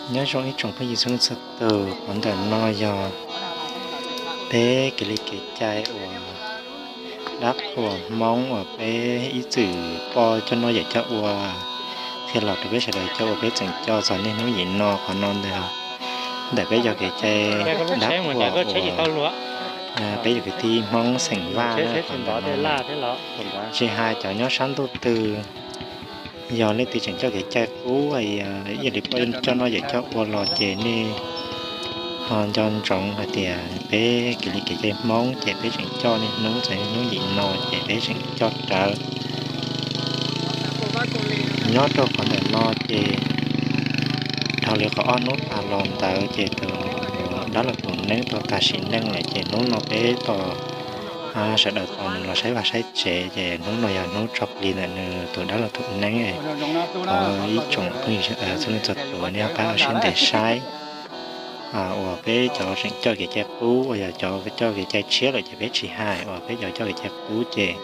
Nyob zoo ib tsoom phooj ywg txhua leej txhua tus, qhov ntawm no yog peb kev li kev cai uas dab qhuas Hmoob uas peb ib txwm poj coj noj yawm coj ua qhia los rau peb sawv daws coj ua, peb tseem coj txog niaj hnub yim no. Qhov no ntawm peb yog kev cai dab qhuas uas peb yog kwv tij Hmoob xeem Vaj na. Qhov ntawm no tsis hais cov nyob sab ntuj twg, yog leej twg tseem coj kev cai qub, ib yam li poj coj noj yawm coj ua los ces nej ho nco ntsoov hais tias peb kev li kev cai Hmoob ces peb tseem coj niaj hnub txog niaj hnub yim no ces peb tseem coj rawv. Nyob rau qhov ntawm no ces dhau li qhov ob hnub tas los ntawd ces tus dab laug Tus Neeb tau tag sim neej lawm ces hnub no peb tos sawv daws tos nws los saib vaj saib tsev ces hnub no yog hnub tso plig ntawm nws tus dab laug Tus Neeb. Thov ib tsoom phooj ywg txhua leej txhua tus nej ho pab ua siab ntev saib uas peb cov tseem coj kev cai qub uas yog cov coj kev cai tshiab lawm ces peb tsis hais, uas peb cov coj kev cai qub ces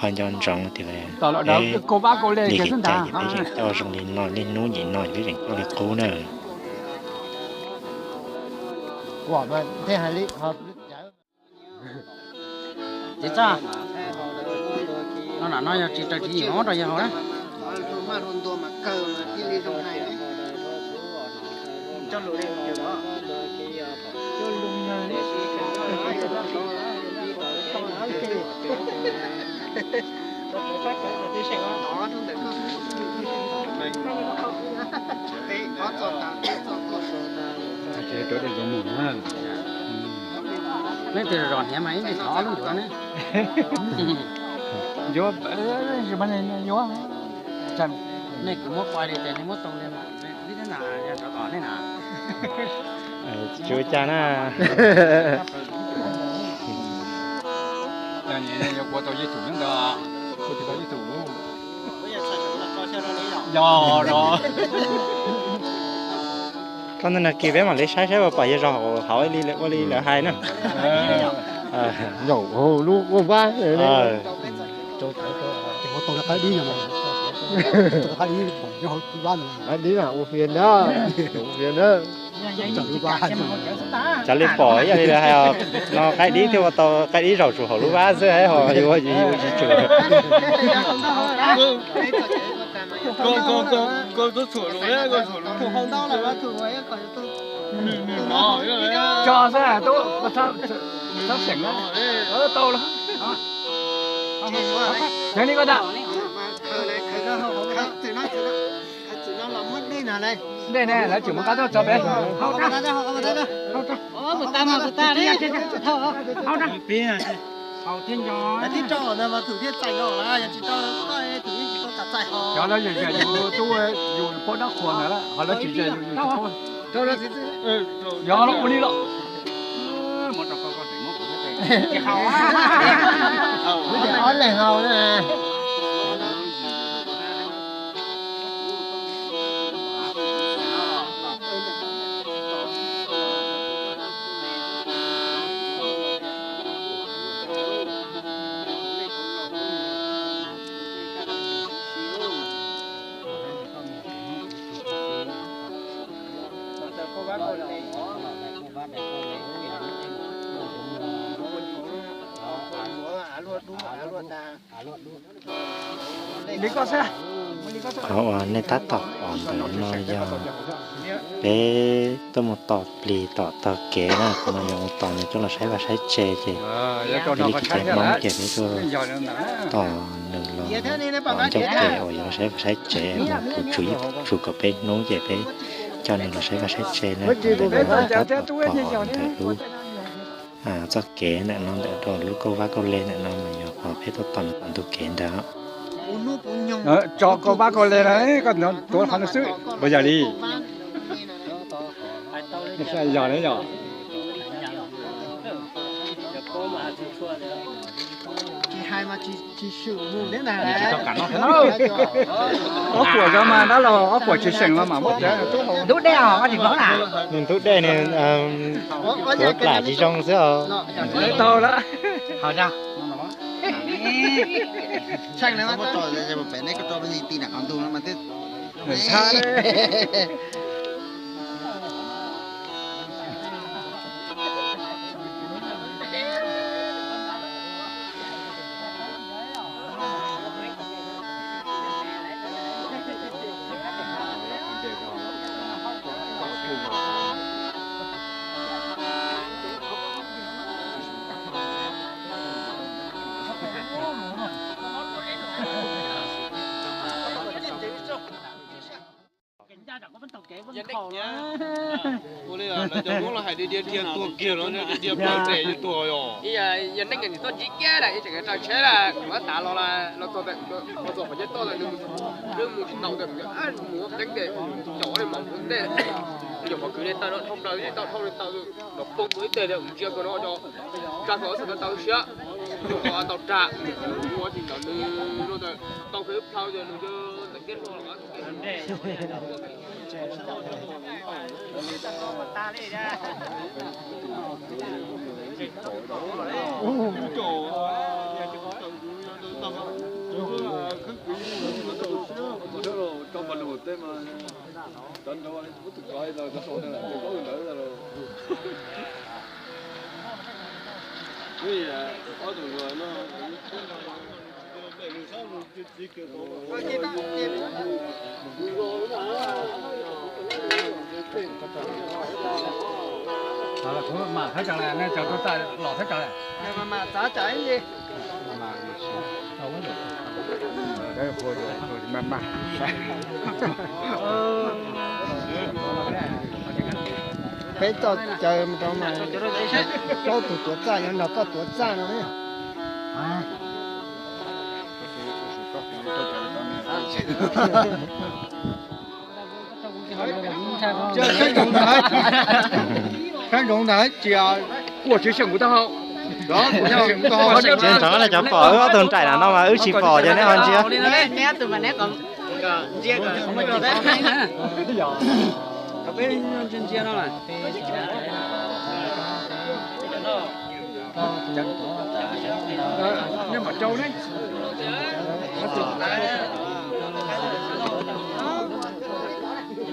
ho nco ntsoov tias peb li kev cai ces peb tseem coj zoo li no, niaj hnub yim no ces peb tseem coj li qub na. Txiv txaj, no na, no yog tsis raws tsis yim mas muab rau yawg haus na. Leej twg zom hniav mas ib ntsis thov lub ncuav ne. Yuav, yuav. Nej kuv muab qua li ces nej muab tau li mas, ib teb na, yog rov kom nej na. Tsis ua cas na. Yog kuv tau yij thum ntawd, kuv tsis tau yij thum. Yog, yog. Koj ntawd nag kis peb mam li saib saib puas pom yawg zaum hauv li ua li lawv hais na. Zaum hauv lub vab. Qaib dib na, ua fias na, ua fias na. Xav li pom ib yam li lawv hais os, no qaib dib thiaj ua tau, qaib dib zaum tsuas hauv lub vab xwb ho yuav ua tsis tshua. Tso xwb, tub, txhob xeem na. Tau lawm. Yog li ko ntag. Dej ne, lawv tseem muab qab tuaj tso pem. Hau thiab nco. Cov lawv yam yus tub yus pab dab qhuas ntawd, ho lawv tsis yam yus yus tsis pab. Yog los ua li los. Ob leeg haus na. Li ko xwb. Qhov uas nej tab tom pom ntawm no yog peb tuaj mus tos plig tom tog kev na, qhov no yog mus tos nws coj los saib vaj saib tsev ces peb li kev cai Hmoob ces peb tuaj tos nws los tom ncauj kev uas yuav los saib vaj saib tsev, mus puv tsum ib tsum kaum peb hnub ces peb coj nws los saib vaj saib tsev na. Qhov ntawm no yog tab tom pom ntawm lub txoj kev ntawm no ntawm rau lub kauj vab kauj le ntawm no mas yog qhov peb tuaj tos nws tom ntug kev ntawd. Tso kauj vab kauj le na, koj tuav qhov no xwb puas yog li? Yog ne yog. Tsis hais mas tsis swm mus thiab ntag. Tsis tau kam no thiab na. Ob puas zog mas dab laug, ob puas tsis seem los mam muab cawv ntub dej os, koj tsis paub na. Nws ntub dej nws tuav plam tsis zoo xwb os. Tau lawm. Tshaj, pem neb ko tso ti nram qhov ntug no mas twb ntshab. Ua li lawv cov Hmoob los hais tias dhia dhia tuag kiag los dhia dhia ploj tes tuag yog. Yog neeg tsis txhob ntsib kiag na, ib tseem tsaws tsheb lawm, kuv tav los los txog qhov nyob toj lawm, nws mus tsis tau, mus qeeb tes, caum ob niag mov ntej, caum qhov kwv li taw no dhau plaws li tau dhau li taw, los poob mus ib teg li ntsia ko no tsa ko txog taw siab, nyuam qhuav tau ras, ua tsis tau nws, tau kev plhaw ces nws ntawm kiab hlo los. Kuv mam thawb tsaws lawm, nej cov tuaj txaj los thawb tsaws lawm. Mam txav tsaws ib ntsis. Peb txoj caw rau mas plaub tug tuav txaj, yog nrog koj tuav txaj no. Khaub nroos ntag, tsis kuj tsis seem kuv taub hau. Tsis nrov na, cov pom wb ob tug nraim na no mas wb tsis pom ces neb ho ntsia.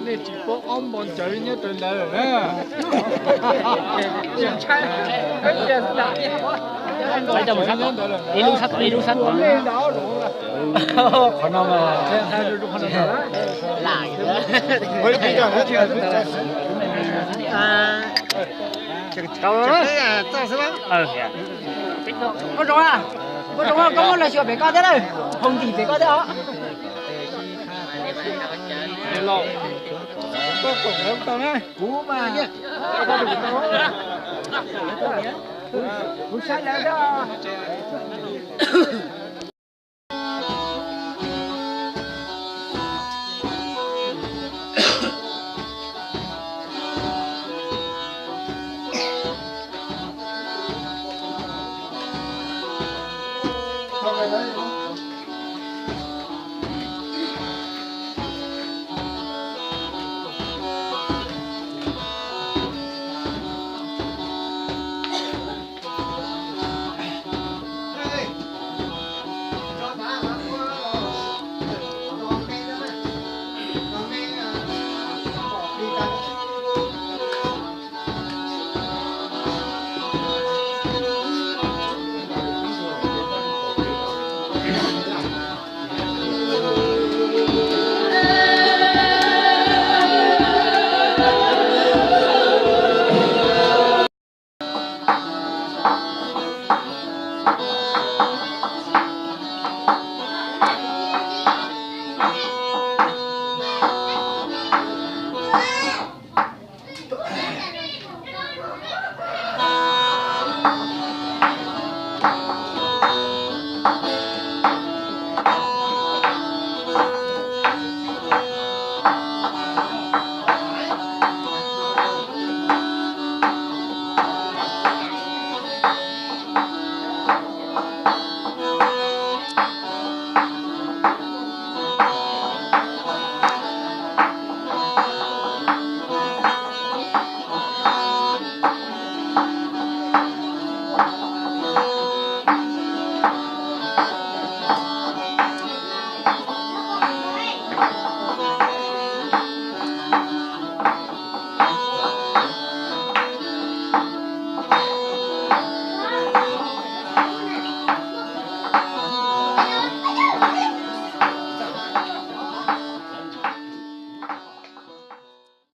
Nej tsis paub ob npo ncawv nyob rau ntawd lawm na. Ib lub sab, ib lub sab. Qhov no mas Koj zoo, koj zoo, koj muab los xyuas pem koj thiab lawm, hau ntim pem koj thiab os. Kuv mas, kuv saib lawv thiab.